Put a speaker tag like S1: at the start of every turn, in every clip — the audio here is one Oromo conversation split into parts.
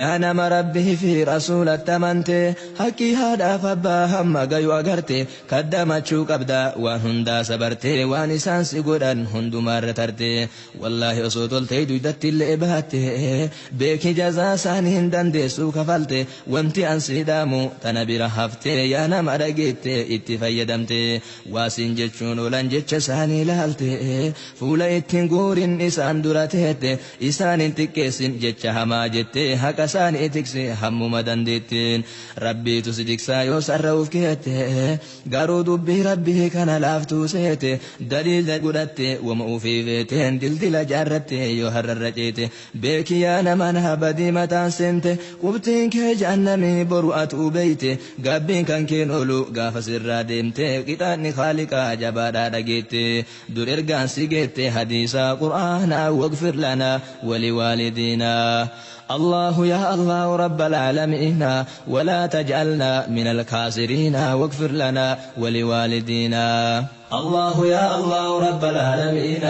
S1: Yaa nama Rabbii fi Rasuulatti amante, haqqii haadhaaf abbaa hamma gayu agarte, kaddamachuu qabda waan hundaa sabarte, waan isaan si godhan hundumaarra tarte. Wallaahi osoo toltee duydatti illee baatte, beeki jazaa isaanii hin dandeessuu kafalte. Wanti an si dhaamu tana bira hafte, yaa nama dhageette itti fayyadamte. Waasiin jechuun oolan jecha isaanii ilaalte, fuula ittiin guurin isaan dura teette, isaan hin xiqqeessin jecha hamaa jette, haqa isaanii tikse hammuma dandeetteen. Rabbiitu si tiksaa yoo sarra uf keette, garuu dubbii Rabbii kana laaftuu seete, daliila godhatte wama ufii feeteen dildila jaarratte yoo har'arra ceete. Beeki yaa nama naa badii mataan seente, qubtiin kee jahannamii boru atuu beeyte, gaabbiin kan keen oolu gaafa sirraa deemte, qixaanni Khaaliqaa jabaadhaa dhageette. Dur ergaan si geette hadiisaa Qur'aanaa, wagfir lanaa waliwaalidiinaa. الله يا الله رب العالمين، ولا تجعلنا من الخاسرين، واغفر لنا ولوالدينا. الله يا الله رب العالمين،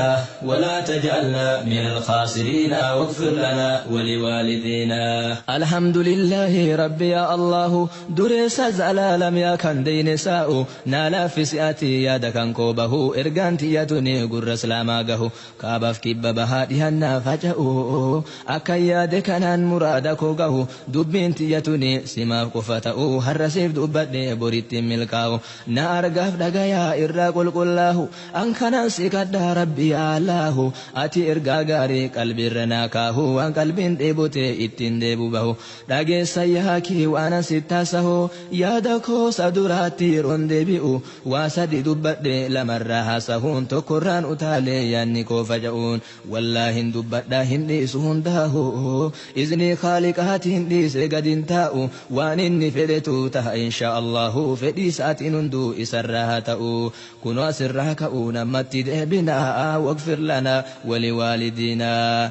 S1: ولا تجعلنا من الخاسرين، واغفر لنا ولوالدينا. الحمد لله ربي يا الله، درس زلالم يا كان دين ساء نالا في سئاتي يا دكان كوبه، إرغانتي يا توني قر سلاما قهو كابف كيب بها ديهنا فجأو أكا دكانان مرادا كوغهو. دبين تياتوني سما قفتأو هرسيف دبتني بوريت ملكاو نا أرغاف دغايا إرى qulqullaahu an kanan si kadhaa Rabbi Allaahu, ati ergaa gaarii qalbiirra naa kaahu, waan qalbiin dheebote ittiin deebu bahu. Dhageessa yaakii waan an sittaasahu, yaada koosa duraatti yeroon deebi'u waa sadi dubbadhe, lamarraa haasahuun tokkorraan utaalee yaanni koo faca'uun. Wallaahin dubbadhaa hin dhiisu hundaahu, iznii Khaaliqaatiin dhiise gadin taa'u, waan inni fedhetu taha insha Allahu, fedhii isaatiin hunduu isarraa haa ta'u. Kunoo asirraa ka'uu namatti deebinaa, wagfir lanaa waliwaalidiinaa.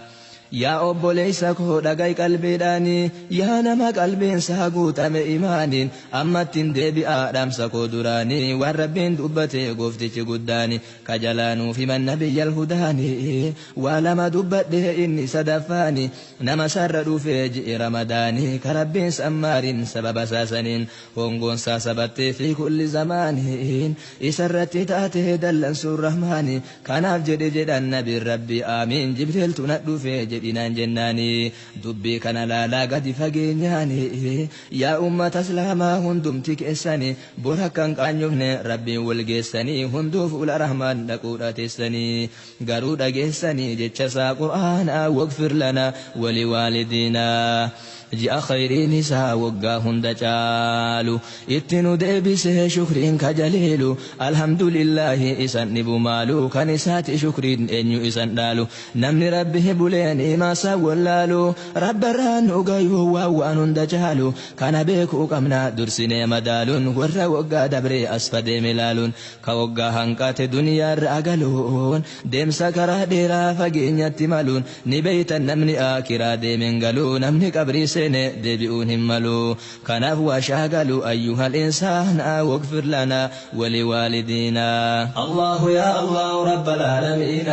S1: Yaa obboleessa koo dhagai qalbiidhaanii, yaa nama qalbiinsaa guutame imaaniin, ammattiin deebi'aa dhaamsa koo duraanii, waan Rabbiin dubbate gooftichi guddaani kajalaanuuf himan nabiyyal hudaanii. Waa lama dubbadhe, inni sadaffaani nama sarra dhufee ji'i Ramadaanii, ka Rabbiin sammaariin sababa saasaniin hongoonsaa sabattee fi kulli zamaaniin isarratti taatee dallansuun Rahmaani. Kanaaf jedhe jedhan nabiin Rabbi aamiin, Jibriiltu na dhufee jedhinaan jennaanii. Dubbii kana laalaa gadi fageenyaanii, yaa ummata Islaamaa hundumti keessanii, bor akka hin qaanyofne Rabbiin wal geessanii, hunduu fuula Rahmaan dhaquudha teessanii, garuu dhageessanii jecha isaa Qur'aanaa, wagfir lanaa waliwaalidiinaa. Ji'a khayriin isaa waggaa hunda caalu itti nu deebisee shukriin kajaliilu, alhamdulillaahi isan dhibu maalu, kan isaati shukriin eenyu isan dhaalu? Namni Rabbi buleen imaasaa wallaalu, Rabbarraan nu gayuu waan waan hunda caalu. Kana beekuu qabna dursinee madaaluun, warra waggaa dabree as fadeeme laaluun, ka waggaa hanqate duniyaarra galuun, deemsa karaa dheeraa fageenyatti maluun ni beeytan, namni akiraa deemeen galuu, namni qabrii seene deebi'uun hin malu. Kanaaf waa shaagalu ayyuhal insaana, wagfir lanaa waliwaalidiinaa. الله يا الله رب العالمين،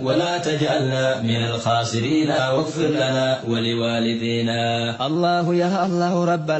S1: ولا تجعلنا من الخاسرين، واغفر لنا ولوالدينا. الله يا الله رب